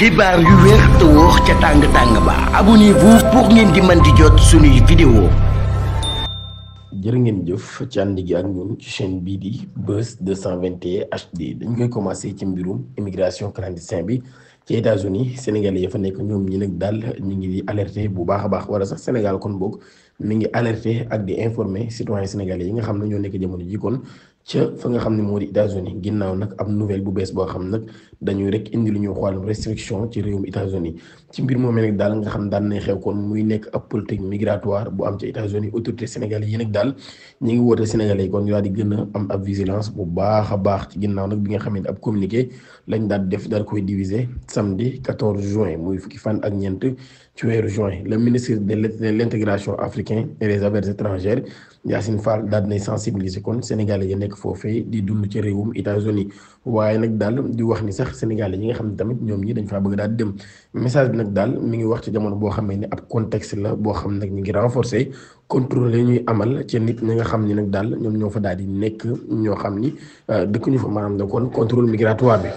xibaar yu wér te wóor ca tàng-tàng ba abonnez-vous pour ngeen di mën di jot suñuy vidéo. jërë ngeen jëf ci ànd gi ak ñun ci chaîne bii di Buzz 221 HD dañ koy commencé ci mbirum immigration clandestin bi ci États-Unis sénégalais ya fa nekk ñoom ñi nag daal ñu ngi di alerter bu baax a baax wala sax Sénégal kon boog mi ngi alerter ak di informer citoyens sénégalais yi nga xam ne ñoo nekk jamono ji kon ca fa nga xam ne moo di États-Unis ginnaaw nag am nouvelle bu bees boo xam nag dañuy rek indi lu ñuy xool restriction ci réewum États-Unis ci mbir moom nag daal nga xam daan nay xew kon muy nekk ab politique migratoire bu am ci États-Unis autorité sénégalais yi nag daal ñi ngi woote sénégalais yi kon ñu daal di gën a am ab vigilance bu baax a baax ci ginnaaw nag bi nga xam ne ab communiqué lañ daal def daal koy diviser samedi 14 juin muy fukki fan ak ñeent ci weeru juin le ministre de l'intégration africain et des affaires étrangères Yacine Fall daal dinay sensibiliser kon sénégalais yi nekk foofee di dund ci réewum États-Unis waaye nag daal di wax ni sax sénégalais yi nga xam ne tamit ñoom ñi dañ faa bëgg daal di dem message bi nag daal mi ngi wax ci jamono boo xamee ne ab contexte la boo xam nag ñu ngi renforcer contrôle yi ñuy amal ci nit ñi nga xam ni nag daal ñoom ñoo fa daal di nekk ñoo xam ni dëkk ñu fa maanaam da kon contrôle migratoire bi.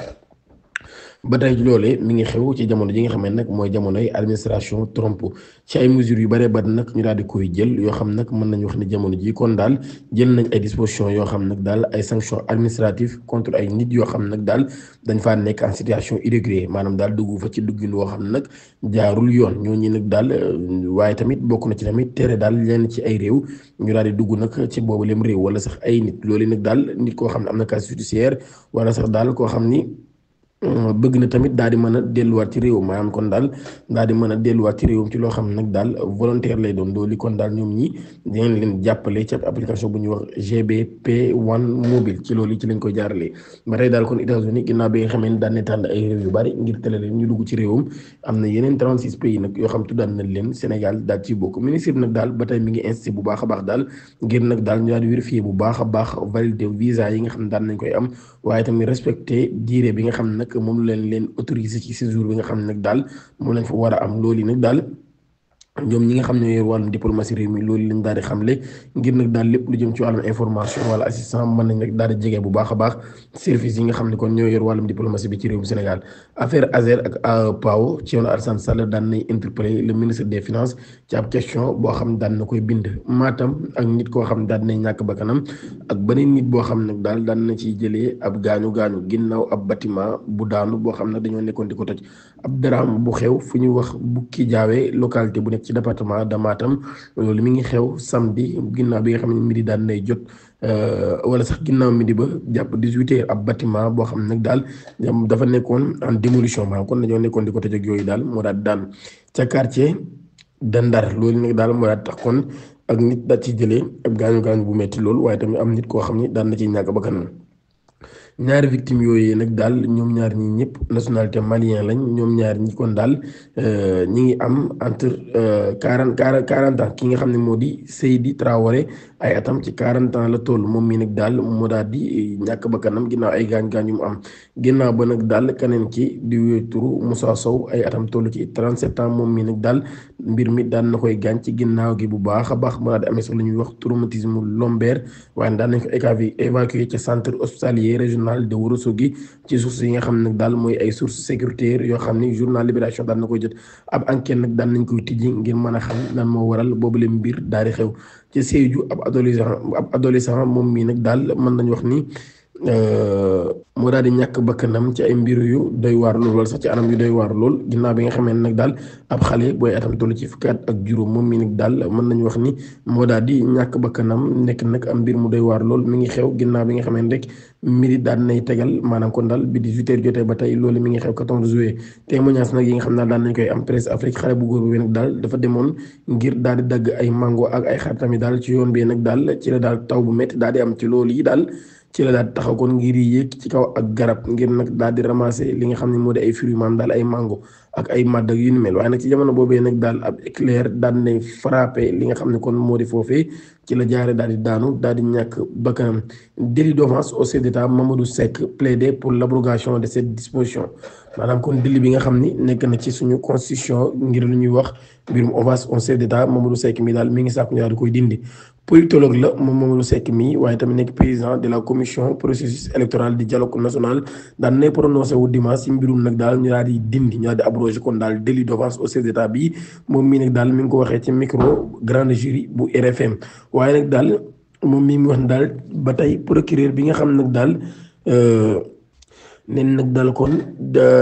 ba tey loolee mi ngi xew ci jamono ji nga xam ne nag mooy jamonoy administration Trump ci ay mesures yu bare bari nag ñu daal di koy jël yoo xam nag mën nañu wax ne jamono ji kon daal jël nañ ay dispositions yoo xam nag daal ay sanctions administratives contre ay nit yoo xam nag daal dañ faa nekk en situation irrégulière maanaam daal dugg fa ci duggin woo xam nag jaarul yoon ñooñu nag daal waaye tamit bokk na ci tamit tere daal lenn ci ay réew ñu daal di dugg nag ci boobu lem réew wala sax ay nit loolu nag daal nit koo xam ne am na casier judiciaire wala sax daal koo xam ni bëgg na tamit daal di mën a delluwaat ci réewam maanaam kon daal daal di mën a delluwaat ci réewam ci loo xam ne nag daal volontaire lay doon loolu kon daal ñoom ñi dinañ leen jàppale ci application bu ñuy wax GBP One mobile ci loolu ci lañ koy jaaralee ba tey daal kon États-Unis ginnaaw bi nga xamee ne daan ne tànn ay réew yu bari ngir tele leen ñu dugg ci réewam am na yeneen 36 pays nag yoo xam tuddaan nañ leen Sénégal daal ci bokk ministre bi nag daal ba tey mi ngi insisté bu baax a baax daal ngir nag daal ñu daal di vérifier bu baax a baax valider visa yi nga xam ne daan nañ koy am waaye tamit respecté durée bi nga xam ne nag moom leen autorisé ci séjour bi nga xam ne nag daal moom lañ fa war a am loolu nag daal ñoom ñi nga xam ne yor wàllum diplomatie réew mi loolu lañ daal di xamle ngir nag daal lépp lu jëm ci wàllum information wala assistant mën nañ rek daal di jege bu baax a baax service yi nga xam ne kon ñoo yor wàllum diplomatie bi ci réewum Sénégal affaire Azer ak PAO Thierno Alassane Sall daan nay interpellé le ministre des finances ci ab question boo xam ne daan na koy bind Matam ak nit koo xam ne daan nañ ñàkk bakkanam ak beneen nit boo xam ne nag daal daan na ciy jëlee ab gaañu ginnaaw ab bâtiment bu daanu boo xam ne dañoo nekkoon di ko toj ab drame bu xew fu ñuy wax Bukki Jaawe localité bu nekk ci département de Matam loolu mi ngi xew samedi ginnaaw bi nga xam ne midi daan nay jot wala sax ginnaaw midi ba jàpp 18h ab bâtiment boo xam ne nag daal dafa nekkoon en démolition maanaam kon dañoo nekkoon di ko toj ak yooyu daal moo daal daan ca quartier de Ndar loolu nag daal moo daal tax kon ak nit daal ci jëlee ab gaañu bu metti loolu waaye tamit am nit koo xam ni daan na ci ñàkk bakkanam ñaari victime yooyu nag daal ñoom ñaar ñi ñëpp nationalité malien lañ ñoom ñaar ñi kon daal ñi ngi am entre 40 ans ki nga xam ne moo di Seydi Traoré ay atam ci 40 ans la toll moom mii nag daal moo daal di ñàkk bakkanam ginnaaw ay gaañ-gaañ yu mu am ginnaaw ba nag daal keneen ci di wéeturu Moussa Sow ay atam toll ci 37 ans moom mii nag daal mbir mi daan na koy gaañ ci ginnaaw gi bu baax a baax mu daal di amee sax la ñuy wax traumatisme lombaire waaye daan nañ ko évacué ca centre hospitalier régional de Ourossogui ci source yi nga xam ne nag daal mooy ay sources sécuritaires yoo xam ni journal Libération daan na koy jot ab enquête nag daan nañ koy tijji ngir mën a xam lan moo waral boobu le mbir daal di xew ci Sédhiou ab adolescent moom mii nag daal mën nañu wax ni moo daal di ñàkk bakkanam ci ay mbir yu doy waar lool wala sax ci anam yu doy waar lool ginnaaw bi nga xamee ne nag daal ab xale booy atam toll ci fukki at ak juróom moom mii nag daal mën nañu wax ni moo daal di ñàkk bakkanam nekk nag am mbir mu doy waar lool mi ngi xew ginnaaw bi nga xamee ne rek midi daal nay tegal maanaam kon daal bi 18h jotee ba tey loolu mi ngi xew 14 juillet témoignage nag yi nga xam ne daal nañ koy am presse Afrique xale bu góor bi nag daal dafa demoon ngir daal di dagg ay mango ak ay xaritam yi daal ci yoon bi nag daal ci la daal taw bu métti daal di am ci loolu yi daal ci la daal taxaw kon ngir yéeg ci kaw ak garab ngir nag daal di ramasser li nga xam ne moo di ay fruits maanaam daal ay mango ak ay màdd ak yu ni mel waaye nag ci jamono boobee nag daal ab éclair daal nay frappé li nga xam ne kon moo di foofee ci la jaare daal di daanu daal di ñàkk bakkanam délit d'offense au chef d'État Mamadou Seck plaidé pour l'abrogation de cette disposition maanaam kon délit bi nga xam ni nekk na ci suñu constitution ngir lu ñuy wax mbirum offense au chef d'État Mamadou Seck mi daal mi ngi sàkku ñu daal di koy dindi politologue la moom Mamadou Seck mi waaye tamit nekk président de la commission processus électoral di dialogue national daan nay prononcé wu dimanche ci mbirum nag daal ñu daal di dindi ñu daal di abrogé kon daal délit d'offense au chef d'état bi moom mii nag daal mi ngi ko waxee ci micro grande jury bu RFM waaye nag daal moom mii mu wax ne daal ba tey procureur bi nga xam nag daal nen nag daal kon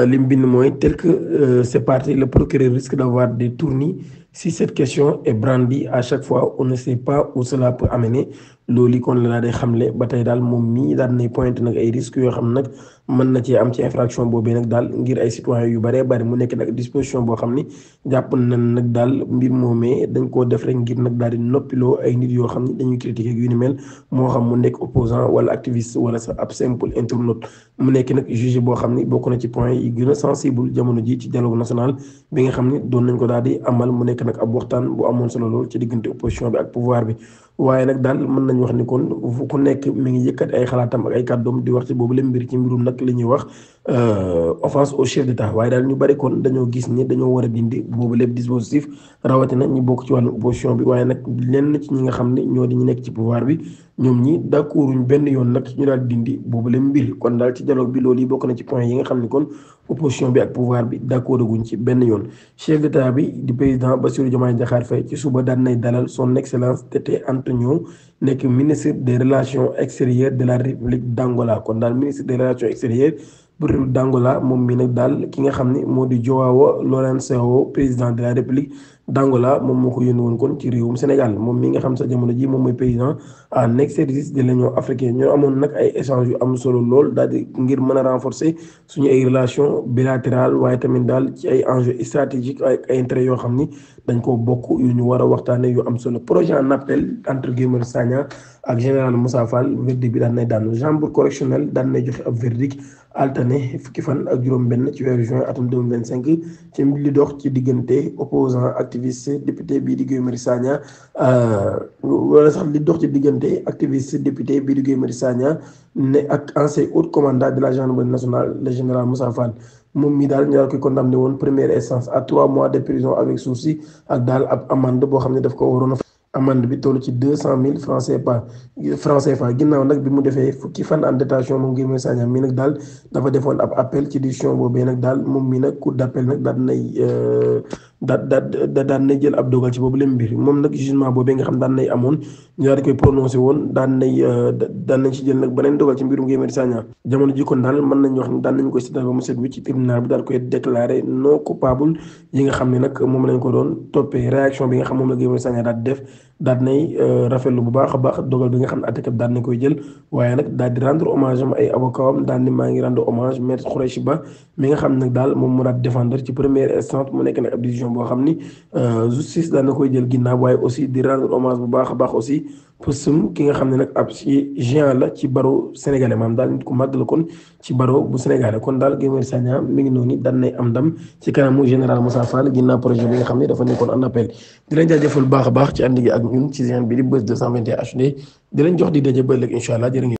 li mu bind mooy tel que c'est parti le procureur risque d'avoir des tournis si cette question est brandie à chaque fois on ne sait pas où cela peut amener loolu kon la day xamle ba tey daal moom mii daal nay pointé nag ay risques yoo xam nag mën na cee am ci infraction boobee nag daal ngir ay citoyens yu bëree bëri mu nekk nag disposition boo xam ni jàpp nañ nag daal mbir moomee dañ koo def rek ngir nag daal di noppiloo ay nit yoo xam ni dañuy critiquer ak yu ni mel moo xam mu nekk opposant wala activiste wala sax ab simple internaute mu nekk nag jugé boo xam ni bokk na ci point yi gën a sensible jamono ji ci dialogue national bi nga xam ni doon nañ ko daal di amal mu nekk nag ab waxtaan bu amoon solo lool ci diggante opposition bi ak pouvoir bi waaye nag daal mën nañu wax ni kon ku nekk mi ngi yëkkat ay xalaatam ak ay kàddoom di wax ci boobu la mbir ci mbirum nag li ñuy wax offense au chef d'état waaye daal ñu bari kon dañoo gis ni dañoo war a dindi boobu lépp dispositif rawatina ñu bokk ci wàllu opposition bi waaye nag lenn ci ñi nga xam ne ñoo di ñu nekk ci pouvoir bi ñoom ñi d'accorduñ benn yoon nag ñu daal dindi boobu la mbir kon daal ci dialogue bi loolu yi bokk na ci point yi nga xam ni kon opposition bi ak pouvoir bi d'accorduñ ci benn yoon chef d'état bi di président Bassirou Diomaye Diakhar Faye ci suba daan nay dalal son excellence Tété Antonio nekk ministre des relations extérieures de la République d'Angola kon daal ministre des relations extérieures bu République d'Angola moom mi nag daal ki nga xam ne moo di João Lourenço président de la République d'Angola moom moo ko yónni woon kon ci réewum Sénégal moom mi nga xam sa jamono ji moom mooy président en exercice de l'Union africaine ñoo amoon nag ay échanges yu am solo lool daal di ngir mën a renforcer suñu ay relations bilatérales waaye tamit daal ci ay enjeux stratégiques ay intérêts yoo xam ni dañ ko bokk yu ñu war a waxtaanee yu am solo projet en appel entre Guy Marius Sagna ak général Moussa Fall verdict bi daan nay daanu chambre correctionnelle daan nay joxe ab verdict alterné fukki fan ak juróom-benn ci weeru juin atum 2025 ci li dox ci diggante opposant activiste député bii di Guy Marius Sagna wala sax li dox ci diggante activiste député bii di Guy Marius Sagna ne ak ancien haut commandant de la gendarmerie nationale le général Moussa Fall moom mii daal ñu daal koy condamné woon première instance à 3 mois de prison avec sursis ak daal ab amende boo xam ne daf ko waroon a amende bi toll ci 200 000 francs CFA ginnaaw nag bi mu defee fukki fan en détention moom Guy Marius Sagna mii nag daal dafa defoon ab appel ci décision boobee nag daal moom mii nag cour d'appel nag daan nay jël ab dogal ci boobu leen mbir moom nag jugement boobee nga xam daan nay amoon ñu daal di koy prononcé woon daan nañ ci jël nag beneen dogal ci mbirum Guy Marius Sagna jamono ji kon daal mën nañu wax ne daan nañu koy seetal ba mu set wi ci tribunal bi daal koy déclaré non coupable yi nga xam ne nag moom lañ ko doon toppee réaction bi nga xam moom la Guy Marius Sagna daal di def daal nay rafetlu bu baax a baax dogal bi nga xam ne àttekat daal na koy jël waaye nag daal di rendre hommage am ay avocat am daal ni maa ngi rendre hommage maître Khoureychi Ba mi nga xam ne nag daal moom moo daal défendre ci première instance mu nekk nag ab décision boo xam ni justice daal na koy jël ginnaaw waaye aussi di rendre hommage bu baax a baax aussi pësum ki nga xam ne nag ab ci géant la ci barreau sénégalais maanaam daal nit ku màgg la kon ci barreau bu sénégalais kon daal Guy Marius Sagna mi ngi noonu daan nay am ndam ci kanamu général Moussa Fall ginnaaw projet bi nga xam ne dafa nekkoon en appel di leen jaajëfal baax a baax ci ànd gi ak ñun ci chaîne bi di Buzz 221 HD di leen jox di daje ba ëllëg incha allah jërë ngeen